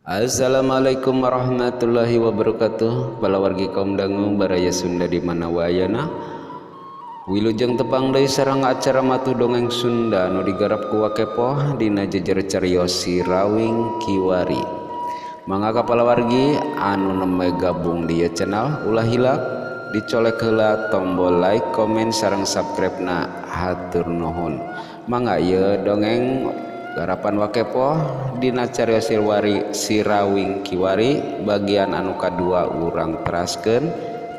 Assalamualaikum warahmatullahi wabarakatuh. Palawargi kaum dangu baraya Sunda di mana wayana. Wilujeng tepang deui sareng acara matuh dongeng Sunda nu digarap ku Wakepoh dina jejer carios Si Rawing Kiwari. Mangga ka palawargi anu nembe gabung di ieu channel ulah hilap dicolek heula tombol like, komen sareng subscribe na, hatur nuhun. Mangga ieu dongeng garapan Wakepoh dina carios Si Rawing Kiwari bagian anu kadua urang teraskeun,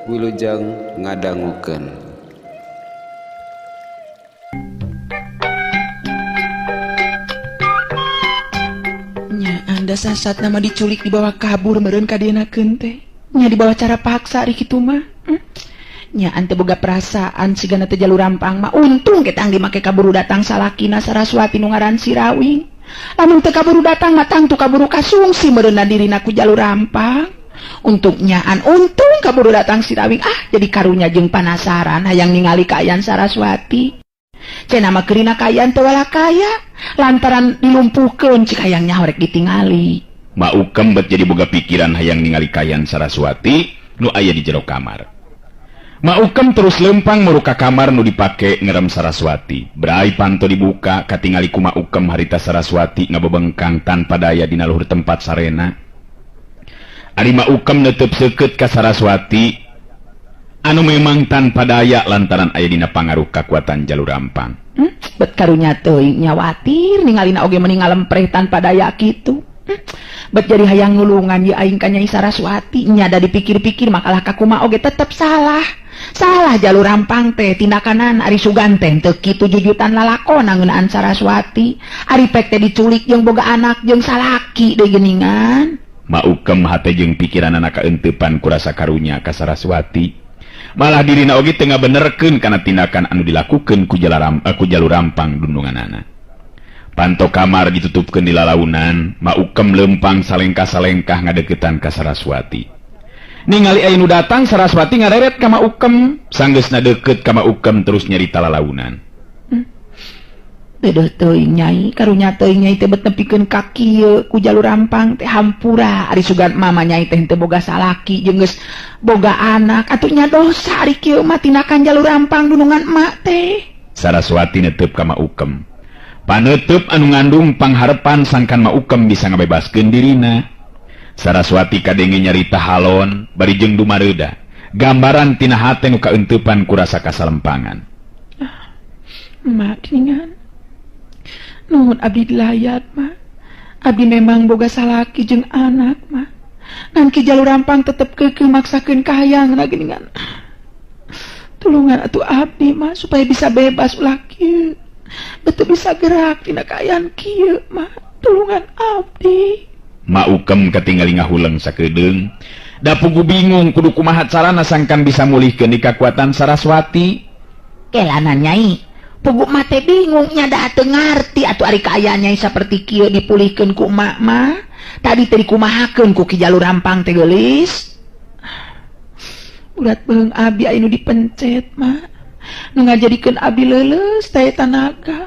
wilujeng ngadangukeun. Nya anda sasat nama diculik dibawa kabur meureun ka dienakeun teh. Nya dibawa cara paksa ari kitu mah. Nya ante boga perasaan sigana teh jalur rampang mah untung ketang dimake kaburu datang salakina Saraswati nu ngaran Si Rawing. Lamun teu kaburu datang mah tangtu kaburu kasungsi meureunna dirina ku jalur rampang. Untung nyaan untung kaburu datang Si Rawing, ah jadi karunya jeung panasaran hayang ningali kaayaan Saraswati. Cenah mah keurina kaayaan teu walakaya lantaran dilumpuhkeun cik hayang nyaho rek ditingali. Ma Ukem bet jadi boga pikiran hayang ningali kaayaan Saraswati nu aya di jero kamar. Ma Ukem terus lempang muruka kamar nu dipake ngerem Saraswati. Berai panto dibuka katingali ku Ma Ukem harita Saraswati ngabebengkang tanpa daya dina luhur tempat sarena. Ari Ma Ukem netep seukeut ka Saraswati anu memang tanpa daya lantaran aya dina pangaruh kakuatan jalur rampang. Bet karunya teuing nyawatir ningalina oge meni ngalempreh tanpa daya kitu. Bet jadi hayang nulungan ye aing ka Nyai Saraswati nya da dipikir-pikir makalah kakumaha oge tetep salah. Salah jalur rampang teh tindakanan ari sugan teh teu kitu jujutan lalakona ngeunaan Saraswati. Ari pek teh diculik jeung boga anak jeung salaki deui geuningan. Ma Ukem hate jeung pikiranana kaeuntepan ku rasa karunya ka Saraswati. Malah dirina oge teu ngabenerkeun kana tindakan anu dilakukeun ku jalur rampang dundunganana. Panto kamar ditutupkeun di lalaunan, Ma Ukem lempang salengkah-salengkah ngadeukeutan ka Saraswati. Ningali aya nu datang, Saraswati ngareret ka Ma Ukem, sanggeusna deukeut ka Ma Ukem terus nyarita lalaunan. Deudeuh teuing Nyai, karunya teuing Nyai teh bet nepikeun ka kieu ku jalur rampang teh hampura ari sugan mama Nyai teh teu boga salaki jeung geus boga anak atuh nya dosa ari kieu mah tindakan jalur rampang dunungan emak teh. Saraswati netep ka Ma Ukem. Panetep anu ngandung pangharepan sangkan Ma Ukem bisa ngabebaskeun dirina. Saraswati kadenge nyarita halon bari jeung dumareuda. Gambaran tina hate nu kaeuntepan ku rasa kasalempangan. Mak geuningan. Nuhun abdi dilayat mah. Abdi memang boga salaki jeung anak mah. Ngan ki jalur rampang tetep keukeuh maksakeun kahayangna geuningan. Tulungan atuh abdi mah supaya bisa bebas ulah kieu. Betul bisa gerak dina kaayaan kieu mah. Tulungan abdi. Ma Ukem katingali ngahuleng sakedeung. Da pugu bingung kudu kumaha carana sangkan bisa mulihkeun di kakuatan Saraswati. Kelana Nyai. Pugu mah teh bingung nya da teu ngarti atuh ari kaayaan Nyai saperti kieu dipulihkeun ku emak mah. Tadi teh dikumahakeun ku Ki Jalur Rampang teh geulis. Urat beung abdi aya nu dipencet mah. Nu ngajadikeun abdi leuleus teh tanaga.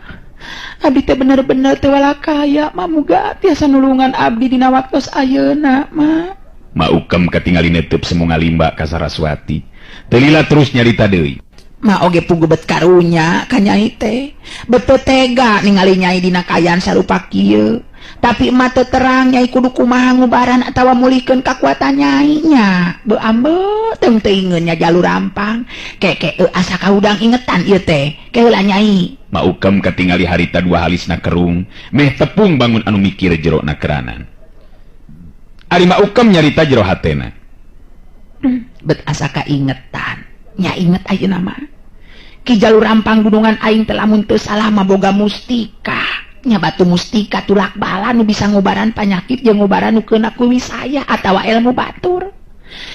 Abdi teh bener-bener teh walakaya mah muga tiasa nulungan abdi dina waktos ayeuna mah. Ma Ukem katingali netep semu ngalimba ka Saraswati. Teu lila terus nyarita deui. Ma oge pugu bet karunya ka Nyai teh. Bet teu tega ningali Nyai dina kaayaan sarupa kieu. Tapi emak teu terang Nyai kudu kumaha ngubaran atawa mulihkeun kakuatan Nyai nya. Beu ambe teu teuingeun nya jalur rampang. Keke asa kahudang ingetan ieu teh. Ke heula Nyai. Ma Ukem katingali harita dua halisna kerung, meh tepung bangun anu mikir jero na keranan. Ari Ma Ukem nyarita jero hatena. Bet asa kaingetan. Nya inget ayeuna mah. Ki jalur rampang gunungan aing teh lamun teu salah mah boga mustika. Nya batu mustika tulak bala nu bisa ngubaran panyakit jeung ngubaran nu keuna ku wisaya atawa ilmu batur.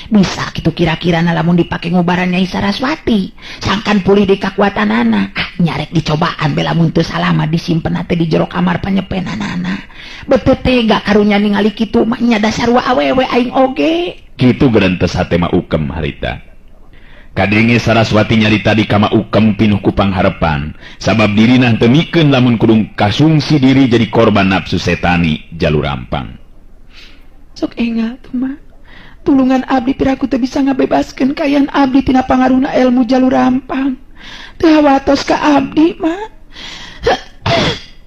Bisa kitu kira-kirana lamun dipake ngubaran Nyai Saraswati, sangkan pulih di kakuatanana. Ah nyarek dicobaan be lamun teu salah mah disimpen teh di jero kamar panyepenanana. Beuteung tega karunya ningali kitu mah nya dasar wa awewe aing oge. Kitu gerentes hate Ma Ukem harita. Kadenge Saraswati nyarita di ka Ma Ukem pinuh ku pangharepan, sabab dirina teu mikeun lamun kudu kasungsi diri jadi korban nafsu setani jalur rampang. Sok engal tuh mah. Tulungan abdi piraku teu bisa ngabebaskeun kayan abdi tina pangaruhna ilmu jalur rampang. Teu hawatos ka abdi mah.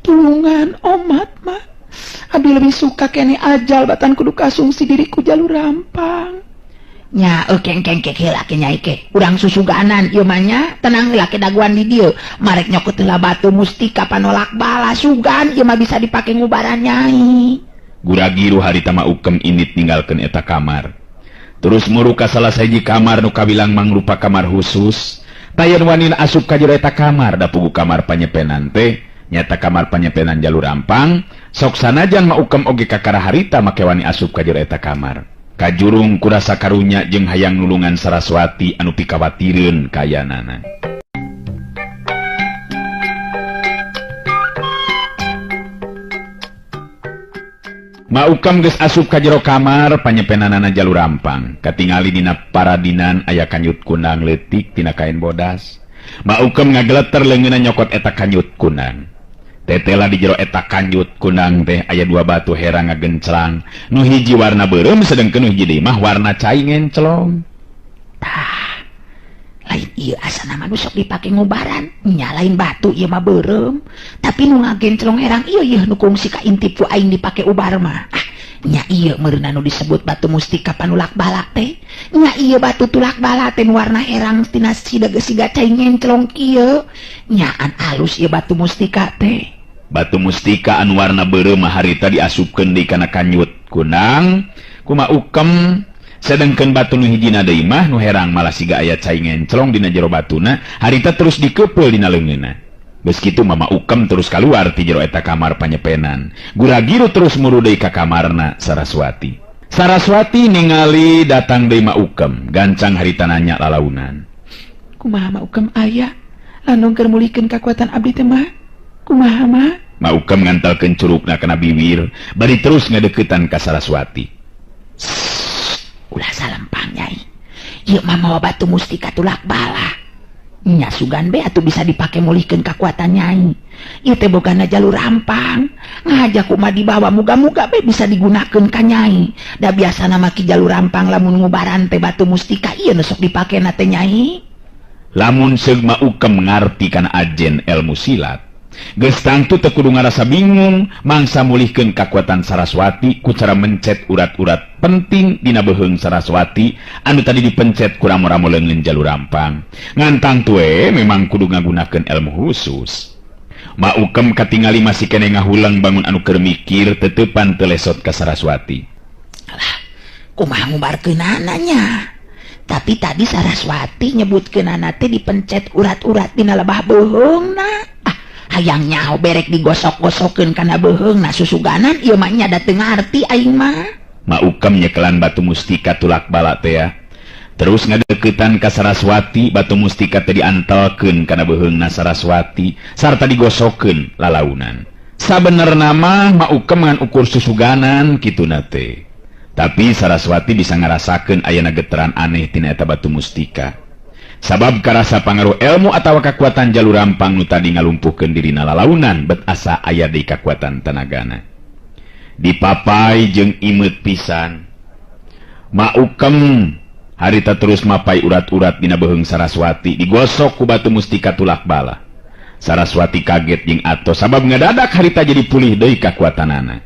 Tulungan omat mah. Abdi lebih suka kene ajal batan kudu kasungsi diriku jalur rampang. Nya keng keng heula ke nyai ke. Urang susuganan ieu mah nya, tenang heula ke daguan di dieu. Marek nyokot heula batu mustika panolak bala sugan ieu mah bisa dipake ngubaran nyai. Guragiru harita Ma Ukem indit ninggalkeun eta kamar. Terus muru ka salah sahiji kamar nu kabilang mangrupa kamar khusus. Tayan wanin asup ka jero eta kamar da pugu kamar panyepenan teh nyata kamar panyepenan jalur rampang. Sok sanajan Ma Ukem oge kakara harita make wani asup ka jero eta kamar. Kajurung kurasa karunya jeung hayang nulungan Saraswati anu pikawatireun kayanana. Ma Ukem geus asup ka jero kamar panyepenanana jalur rampang. Katingali dina paradinan aya kanyut kunang leutik tina kain bodas. Ma Ukem ngageleter leungeunna nyokot eta kanyut kunang. Tetela di jero eta kanyut kunang teh aya dua batu herang ngagenclang. Nu hiji warna beureum sedengkeun nu hiji deui mah warna cai ngenclong. Tah, lain ieu asana mah nu sok dipake ngubaran, nya lain batu ieu mah beureum. Tapi nu ngagenclong herang ieu yeuh nu kungsi ka intip ku aing dipake ubar mah. Ah, nya ieu meureunna nu disebut batu mustika panulak bala teh. Nya ieu batu tulak bala teh nu warna herang tina siga siga cai ngenclong kieu. Nyaan alus ieu batu mustika teh. Batu mustika anu warna beureum mah harita diasupkeun deui kana kanyut kunang ku Ma Ukem, sedengkeun batu nu hijina deui mah nu herang malah siga aya cai ngenclong dina jero batuna harita terus dikeupel dina leungeunna. Geus kitu mah Ma Ukem terus kaluar ti jero eta kamar panyepenan. Guragiru terus muru deui ka kamarna Saraswati. Saraswati ningali datang deui Ma Ukem, gancang harita nanya lalaunan. Kumaha Ma Ukem aya? Lanung keur mulihkeun kakuatan abdi teh mah? Kumaha mah? Ma Ukem ngantalkeun curugna kana bibir, bari terus ngadeukeutan ka Saraswati. Ulah salempang nyai. Ieu mah mawa batu mustika tulak bala. Nya sugan be atuh bisa dipake mulihkeun kakuatan nyai. Ieu teh bogana jalur rampang. Ngaja kumaha dibawa muga-muga be bisa digunakeun ka nyai. Da biasana mah ki jalur rampang lamun ngubaran teh batu mustika ieu nu sok dipakena teh nyai. Lamun seug Ma Ukem ngarti kana ajen ilmu silat, geus tangtu teu kudu ngarasa bingung mangsa mulihkeun kakuatan Saraswati ku cara mencet urat-urat penting dina beuheung Saraswati anu tadi dipencet ku ramo-ramo leungeun jalur rampang. Ngan tangtu we memang kudu ngagunakeun ilmu khusus. Ma Ukem katingali masih keneh ngahulang bangun anu keur mikir teteupan teu lesot ka Saraswati. Alah, kumaha ngubarkeunana nya? Tapi tadi Saraswati nyebutkeunana teh dipencet urat-urat dina lebah beuheungna. Hayang nyaho berek digosok-gosokeun kana beuheungna susuganan ieu mah nya da teu ngarti aing mah. Ma Ukem nyekelan batu mustika tulak bala teh ya. Terus ngadeuketan ka Saraswati, batu mustika teh diantelkeun kana beuheungna Saraswati sarta digosokeun lalaunan. Sabenerna mah Ma Ukem ngan ukur susuganan kituna teh. Tapi Saraswati bisa ngarasakeun ayana getaran aneh tina eta batu mustika. Sabab karasa pangaruh ilmu atawa kakuatan jalur rampang nu tadi ngalumpuhkeun dirina lalaunan bet asa aya deui kakuatan tenagana. Dipapai jeung imeut pisan. Ma Ukem harita terus mapai urat-urat dina beuheung Saraswati digosok ku batu mustika tulak bala. Saraswati kaget jeung atos sabab ngadadak harita jadi pulih deui kakuatanana.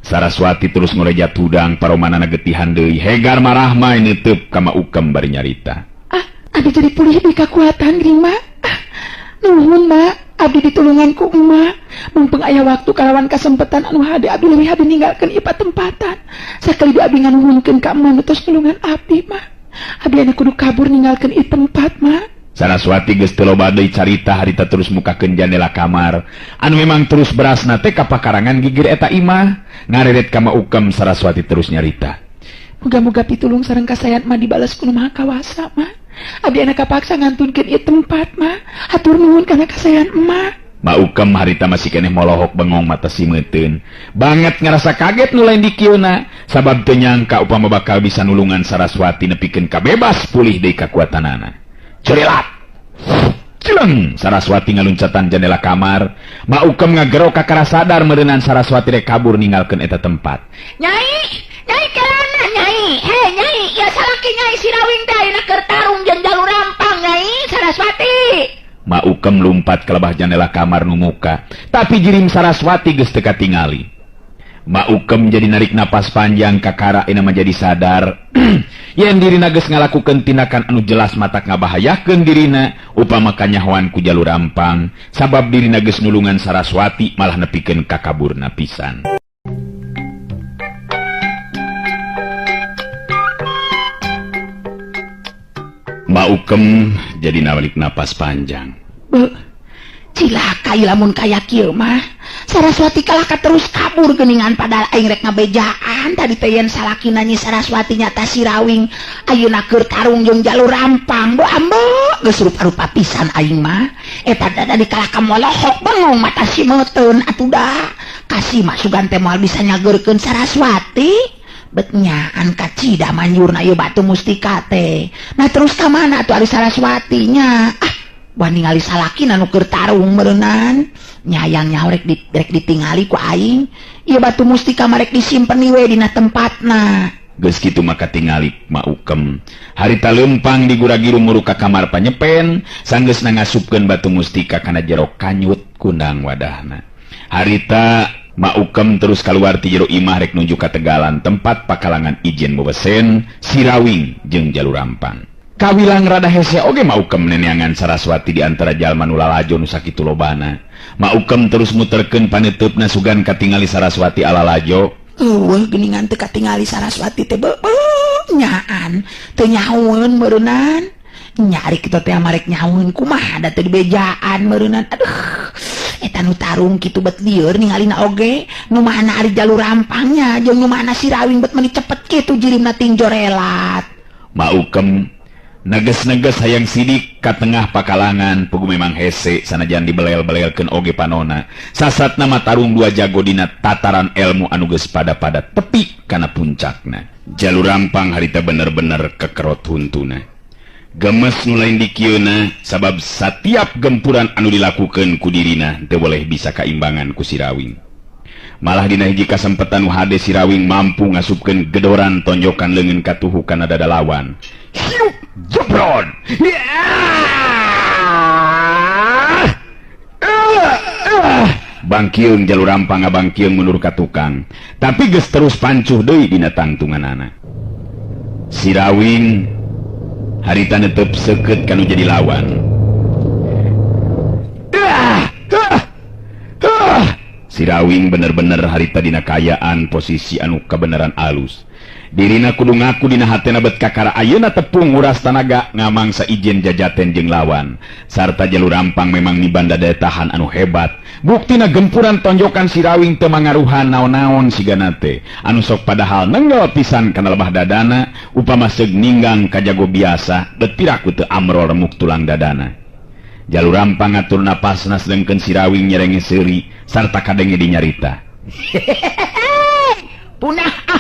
Saraswati terus ngorejat hudang paromanana getihan deui hegar marahmai neuteub ka Ma Ukem bari nyarita. Abdi jadi pulih di kakuatan gering ma. Nuhun ma, abdi ditulungan ku emak. Mumpung aya waktu kalawan kasempatan anu hade abdi leuwih hade ninggalkeun ieu patempatan. Sakali abdi nganuhunkeun ka emak nu tos nulungan abdi ma. Abdi anu kudu kabur ninggalkeun ieu tempat ma. Saraswati geus teu loba deui carita harita terus mukakeun jandela kamar anu memang terus berasna teh ka pakarangan gigir eta imah. Ngareret ka Ma Ukem Saraswati terus nyarita. Muga-muga pitulung sareng kasayan ma dibales ku Nu Maha Kawasa ma. Abdi anak kapaksa ngantunkeun ieu tempat mah. Hatur nuhun kana kasayan emak. Ma Ukem harita masih keneh molohok bengong mata simeuteun. Banget ngarasa kaget nu lain dikieuna sabab teu nyangka upama bakal bisa nulungan Saraswati nepikeun kabebas pulih deui kakuatanana. Curilat. Cileng Saraswati ngaluncatan jendela kamar. Ma Ukem ngagero kakara sadar meureunan Saraswati rek kabur ninggalkeun eta tempat. Nyai, nyai kelana nyai. Hei nyai, ya salaki nyai Sirawing teh ayeuna keur tarung jeung Jalur Rampang nyai Saraswati. Ma Ukem lumpat ke lebah jendela kamar nu muka, tapi jirim Saraswati geus teu katingali. Ma Ukem jadi narik napas panjang kakara ina menjadi sadar yen dirina geus ngalakukeun tindakan anu jelas matak ngabahayakeun dirina upama kanyahoan ku Jalur Rampang sabab dirina geus nulungan Saraswati malah nepikeun ka kaburna pisan. Ma Ukem jadi narik napas panjang. Cilaka lamun kaya kieu mah Saraswati kalahka terus kabur geuningan padahal aing rek ngabejaan tadi teh yen salakina Nyi Saraswati nyata Sirawing ayeuna keur tarung jeung Jalur Rampang. Bo ambe geus rupa-rupa pisan aing mah eta tadi kalahka molohok bengong mata si meuteun atuh da kasih mah sugan teh moal bisa nyageurkeun Saraswati. Bet nyaan kacida manjurna ieu batu mustika teh. Nah terus ka mana atuh ari Saraswatinya? Ah, wah ningali salakina nu keur tarung meureunnan. Nyayang nyaho rek ditingali ku aing. Ieu batu mustika mah rek disimpen we dina tempatna. Geus kitu maka tingali Ma Ukem. Harita leumpang digura-giru muru ka kamar panyepen, sanggeusna ngasupkeun batu mustika kana jero kanyut kundang wadahna. Harita Ma Ukem terus keluar ti jero imah rek nuju ka tegalan tempat pakalangan ijen bebesen Sirawing jeung Jalur Rampang. Kawilang rada hese oge Ma Ukem neneangan Saraswati di antara jalma nu lalajo nu sakitu lobana. Ma Ukem terus muterkeun paneuteup sugan katingali Saraswati ala lajo. Eueuh geuningan teu katingali Saraswati teh beuh nyaan teu nyahoeun meureunnan. Nyari kitu teh marek nyahoeun kumaha da teu dibejaan meureunnan. Aduh. Eta nu tarung kitu bet lieur ningalina oge nu mana ari Jalur Rampangnya jeung nu mana Sirawing bet meuni cepet kitu jirimna ting jorelat. Ma Ukem neges-neges hayang sidik ka tengah pakalangan pugu memang hese sanajan dibelel-belelkeun oge panona. Sasatna mah tarung dua jago dina tataran ilmu anu geus pada-pada tepi kana puncakna. Jalur Rampang harita bener-bener kekerot huntuna. Gemes nu lain dikieuna sabab satiap gempuran anu dilakukeun ku dirina teu boleh bisa kaimbangan ku Sirawing. Malah dina hiji kasempetan nu hade Sirawing mampu ngasupkeun gedoran tonjokan leungeun katuhu kana dada lawan. Hiup jebron. Bangkieung Jalur Rampang ngabangkieung mundur ka tukang, tapi geus terus pancuh deui dina tangtunganana. Sirawing harita netep seukeut kanu jadi lawan. Sirawing bener-bener harita dina kayaan posisi anu kebenaran alus. Dirina kudu ngaku dina hatena bet kakara ayeuna tepung nguras tanaga ngamangsa ijen jajaten jeung lawan. Sarta Jalur Rampang memang mibanda daya tahan anu hebat. Buktina gempuran tonjokan Sirawing teu mangaruhan naon-naon sigana teh. Anu sok padahal nenggel pisan kana lebah dadana, upama seug ninggang ka jago biasa, bet piraku teu amrol remuk tulang dadana. Jalur Rampang ngatur napasna sedengkeun Sirawing nyerenge seuri sarta kadenge dinyarita. Punah ah.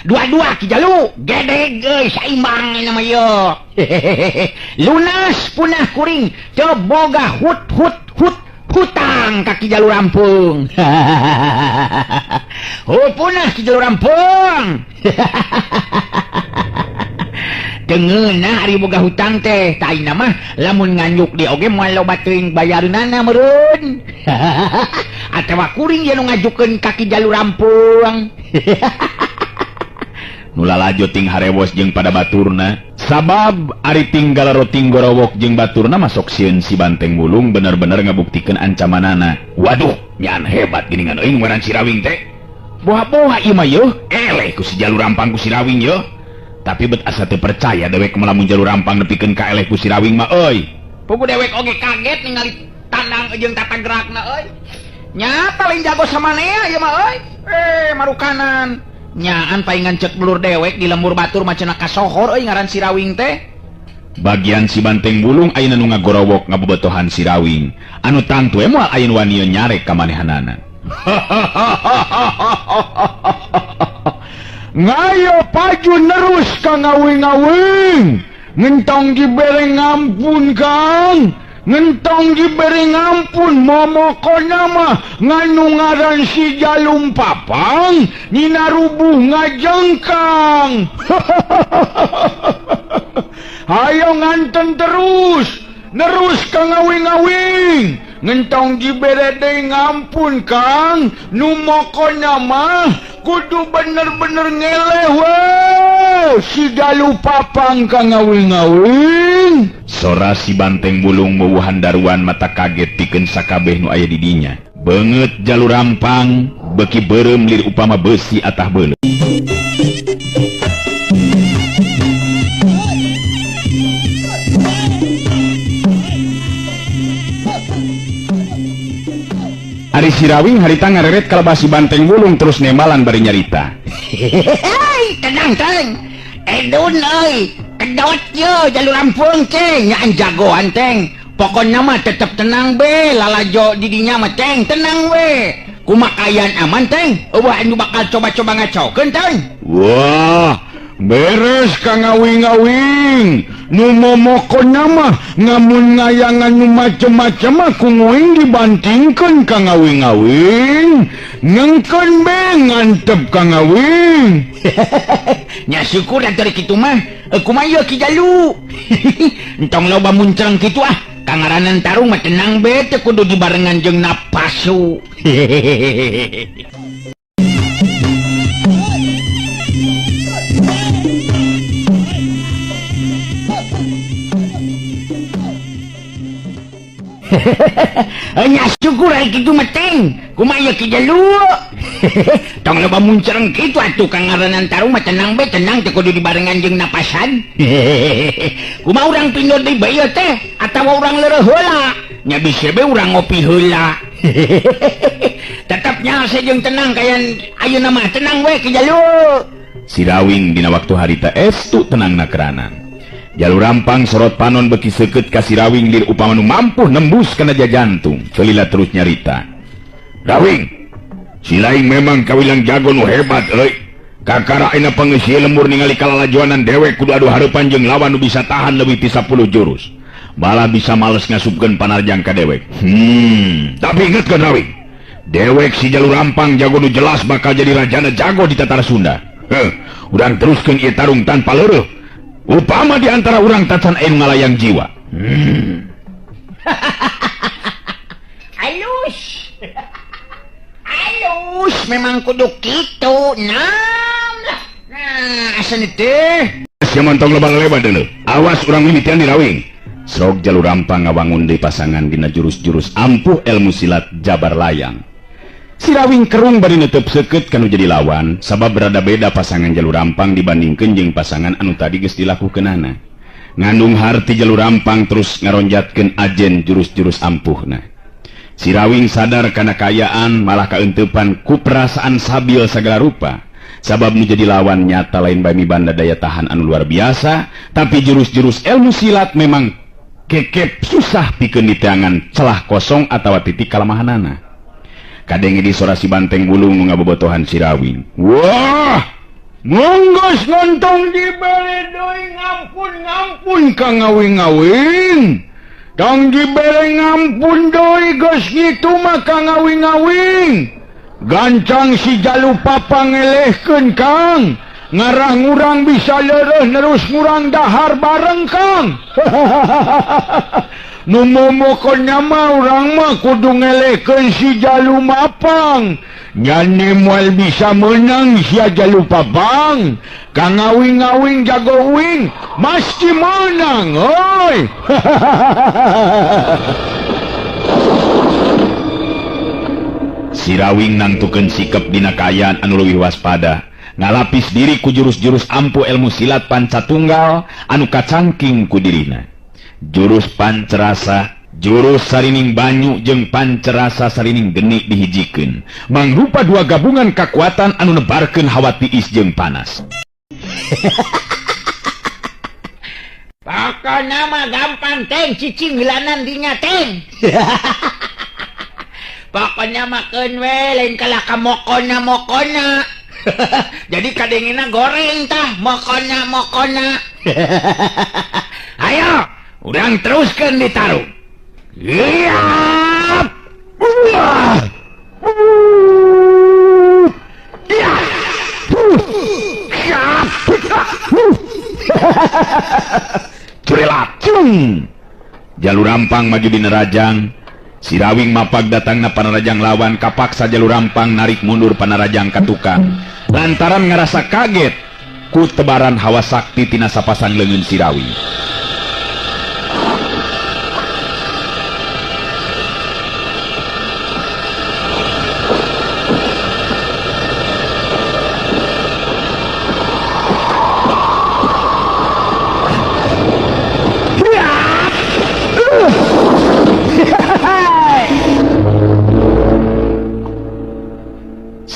Dua-dua Ki Jalu gede geus saimbang ieu mah ieu. Lunas punah kuring teu boga hut hut hut hutang ka Ki Jalur Rampung. Oh punah Ki Jalur Rampung. Teu ngeunah ari boga hutang teh ta ayeuna mah lamun nganjuk di oge moal loba teuing bayareunana meureun. Atawa kuring ye nu ngajukeun ka Ki Jalur Rampung. Nu lalajo ting harewos jeung pada baturna sabab ari tinggal roting gorowok jeung baturna masok sieun si Banteng Wulung bener-bener ngabuktikeun ancamanana. Waduh, nyan hebat geuningan euy ngaran Sirawing teh. Boha-boha ieu mah yeuh, eleh ku si Jalur Rampang ku Sirawing yeuh. Tapi bet asa teu percaya dewek mah lamun Jalur Rampang nepikeun ka eleh ku Sirawing mah euy. Pugu dewek oge kaget ningali tandang jeung tata gerakna euy. Nyata lain jago samanea ieu mah euy. Marukanan. Nyaan paingan cek belur dewek di lembur batur mah cenah kasohor euy ngaran Sirawing teh. Bagian si Banteng Wulung ayeuna nu ngagorowok ngabobetohan Sirawing anu tangtu we moal ayeuna wani nyarek ka manehanana. Ngayo paju nerus ka ngawing-ngawing ngentong dibere ngampun Kang. Ngentong diberi ngampun momokona mah nganu ngaran si Jalum Papang nina rubuh ngajengkang. Ayo nganten terus nerus ka ngawing-ngawing. Ngentong dibere deui ngampun Kang, nu mokona mah kudu bener-bener ngeleh we si Jalu Papang ka ngawing-ngawing. Sora si Banteng Bulung meuwuhan daruan mata kaget pikeun sakabeh nu aya di dinya. Beungeut Jalu Rampang beuki beureum lir upama beusi atah beuleum. Ari Sirawing harita ngareret kalebah si Banteng Bulung terus nembalan bari nyarita. Hei, tenang teng. Edun euy, kedot ye Jalu Rampung teh nyaan jagoan teng. Pokona mah tetep tenang be, lalajo di dinya mah teng, tenang we. Kumakayan aman teng, eueuh anu bakal coba-coba ngacokeun teng. Wah, beres ka ngawing-ngawing. Nu momokona mah ngamun ngayangan nu macem-macem mah ku nguing dibantingkeun ka ngawing-ngawing. Ngengkeun be ngantep ka ngawing. Nya syukur atuh kitu mah. Kumaha ieu Ki Jalu? Entong loba muncreng kitu ah. Kangaranan tarung mah tenang be teu kudu dibarengan jeung napasu. Nya syukur ari kitu mah teng. Kumaha ieu Ki Jalu? Tong loba muncreng kitu atuh kangaranan tarung mah tenang be, tenang teu kudu dibarengan jeung napasan. Kumaha urang pindot deui bae ieu teh atawa urang leureuh heula? Nya bisi be urang ngopi heula. Tetep nya jeung tenang kayan ayeuna mah tenang we Ki Jalu. Sirawing dina waktu harita estu tenang nakeranan. Jalu Rampang sorot panon beki seukeut ka Sirawing lir upama nu mampu nembus kana jantung. Celila terus nyarita. Rawing, si lain memang kawilang jago nu hebat euy. Kakara ayeuna pangeusieun lembur ningali kalalajoanan dewek kudu adu hareupan jeung lawan nu bisa tahan leuwih ti 10 jurus. Malah bisa males ngasupkeun panarjang ka dewek. Tapi ingetkeun Rawing, dewek si Jalu Rampang jago nu jelas bakal jadi rajana jago di tatar Sunda. Heh, urang teruskeun ieu tarung tanpa leureut. Upama di antara urang tacan anu ngalayang jiwa. Alus. Alus memang kudu kitu. Nam lah. Nah, asa teh. Sia montong loba lelebat deuleu. Awas urang mimitian di Rawing. Sok Jalu Rampang ngawangun deui pasangan dina jurus-jurus ampuh ilmu silat Jabar Layang. Sirawing kerung bari netep seukeut kanu jadi lawan sabab berada beda pasangan Jalu Rampang dibandingkeun jeung pasangan anu tadi geus dilakukeunana. Ngandung harti Jalu Rampang terus ngaronjatkeun ajen jurus-jurus ampuhna. Sirawing sadar kana kaayaan malah kaeuntepan ku perasaan sabil sagala rupa. Sabab nu jadi lawan nyata lain bami banda daya tahan anu luar biasa, tapi jurus-jurus ilmu silat memang kekep susah pikeun diteangan celah kosong atawa titik kalemahanana. Kadenge di sora si Banteng Bulung nu ngabobotohan Sirawing. Wah, monggo ngontong dibere deui ngampun-ngampun ka ngawing-ngawing. Tong dibere ngampun deui geus kitu mah ka ngawing-ngawing. Gancang si Jalu Papang ngelehkeun Kang. Ngarah ngurang bisa leureuh nerus ngurang dahar bareng Kang. Nu momokona mah urang mah kudu ngelehkeun si Jalu Mapang. Nyane moal bisa menang sia Jalu Papang. Kang ngawing-ngawing jago uing mesti menang oi. Sirawing nangtukeun sikep dina kaayaan anu leuwih waspada. Ngalapis diri ku jurus-jurus ampuh ilmu silat pancatunggal anu kacangking ku dirina. Jurus pancerasa, jurus sarining banyu jeung pancerasa sarining geni dihijikeun. Mangrupa dua gabungan kakuatan anu nebarkeun hawa tiis jeung panas. Pokona mah gampang teng cicing heulangan dinya teng. Pokona mah keun we lain kalah ka mokona mokona. Jadi kadengena goreng tah mokona mokona. Ayo, urang teruskeun ditarung. Curelacung. Jalur Rampang maju dina rajang. Sirawing mapag datangna panarajang lawan, kapaksa Jalur Rampang narik mundur panarajang ka tukang. Lantaran ngarasa kaget ku tebaran hawa sakti tina sapasang leungeun Sirawing.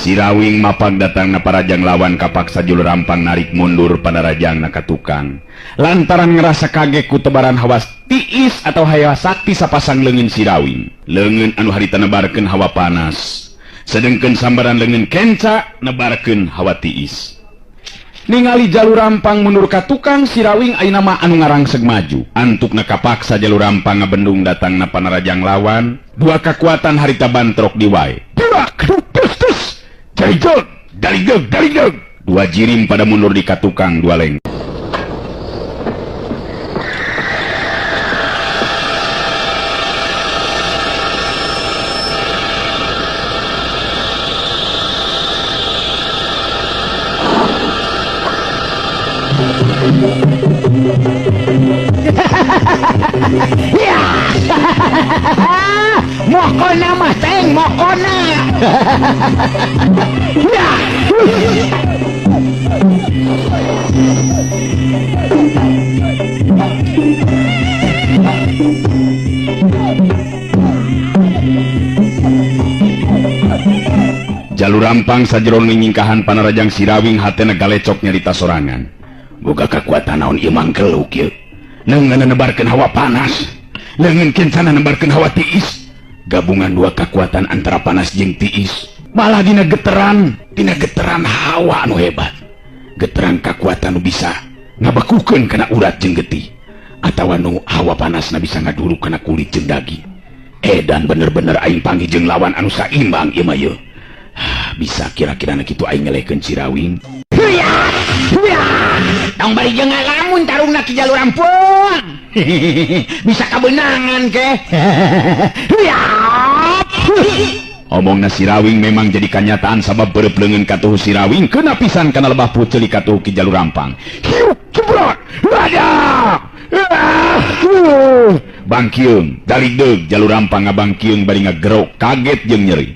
Sirawing mapag datangna parajang lawan, kapaksa Jalur Rampang narik mundur panarajang ka tukang. Lantaran ngerasa kaget ku tebaran hawa tiis atau hawa sakti sapasang leungeun Sirawing. Leungeun anu harita nebarkeun hawa panas, sedengkeun sambaran leungeun kenca nebarkeun hawa tiis. Ningali Jalur Rampang mundur ka tukang, Sirawing ayeuna mah anu ngarangseg maju. Antukna kapaksa Jalur Rampang ngabendung datangna panarajang lawan. Dua kekuatan harita bantrok di wae. Daligeg. Dua jirim pada mundur di katukang dua leng. Mokona mah teng mokona. Jalur Rampang sajeron nyingkahan panarajang Sirawing hatena galecok nyarita sorangan. Boga kakuatan naon ieu mangkeluk ieu. Leungeun nebarkeun hawa panas, leungeun kencana nebarkeun hawa tiis. Gabungan dua kekuatan antara panas jeung tiis. Malah dina geteran hawa anu hebat. Geteran kekuatan nu bisa ngabekukeun kana urat jeung getih, atawa nu hawa panasna bisa ngaduruk kana kulit jeung daging. Edan bener-bener aing panggih jeung lawan anu saimbang ieu mah yeuh. Bisa kira-kira na kitu aing ngelehkeun Sirawing. Tong bari jeung ngalamun tarungna ki Jalur Rampang. Bisa kabeunangan ke. Omongna Sirawing memang jadi kanyataan sabab beureub leungeun katuhu Sirawing keuna pisan kana lebah puceuli katuhu ki Jalur Rampang. Hiuk jebrot. Wadah. Bangkiung daligdeug Jalur Rampang ngabangkiung bari ngagerok kaget jeung nyeri.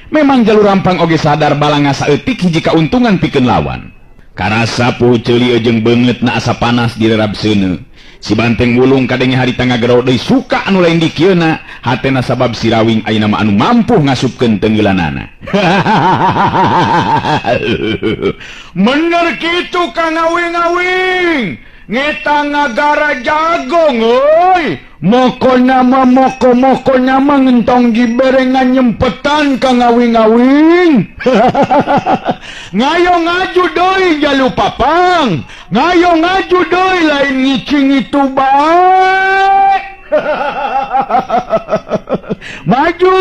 Memang Jalur Rampang oge sadar balanga saeutik hiji kauntungan pikeun lawan. Karasa puhu ceuli jeung beungeut na asa panas direrab seuneu. Si banteng wulung kadenge harita ngagero deui suka anu lain dikieuna, hatena sabab Sirawing ayeuna mah anu mampu ngasupkeun tenggelanana. Bener kitu Kang Awing-awing. Ngeta ngagara jagong euy. Mokona mah moko-mokona mah ngentong diberengan nyempetan Kang Awing-awing. Ngayo ngaju deui Jalu Papang. Ngayo ngaju deui lain ngicing itu bae. Maju.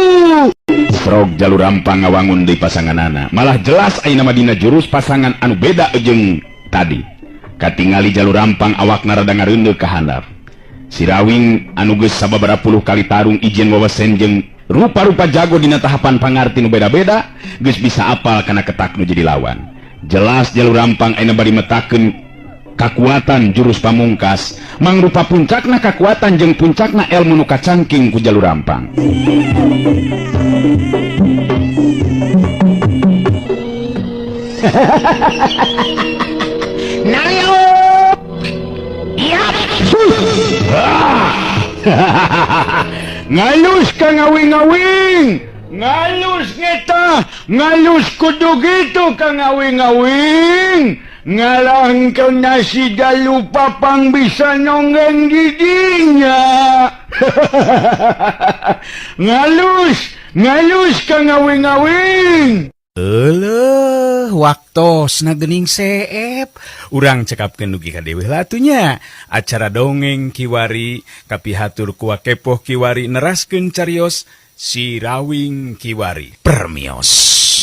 Strok Jalur Rampang ngawangun deui pasanganana. Malah jelas ayeuna mah dina jurus pasangan anu beda jeung tadi. Katingali Jalur Rampang awakna rada ngareundeuh ka handap. Sirawing anu geus sababaraha puluh kali tarung ijen wawesen jeung rupa-rupa jago dina tahapan pangarti nu beda-beda, geus bisa apal kana ketak nu jadi lawan. Jelas Jalur Rampang ayeuna bari metakeun kakuatan jurus pamungkas, mangrupa puncakna kakuatan jeung puncakna elmu nu kacangking ku Jalur Rampang. Ngalus Kang Awing-awing, ngalus ngeta, ngalus kudu gitu Kang Awing-awing. Ngalangkeun nasi Jalu Papang bisa nonggeng didinya. Ngalus, ngalus Kang Awing-awing. Eleh, waktosna geuning seep. Urang cekapkeun dugi ka deui atuh nya. Acara dongeng kiwari kapihatur ku Wa Kepoh kiwari neraskeun carios Si Rawing kiwari. Permios.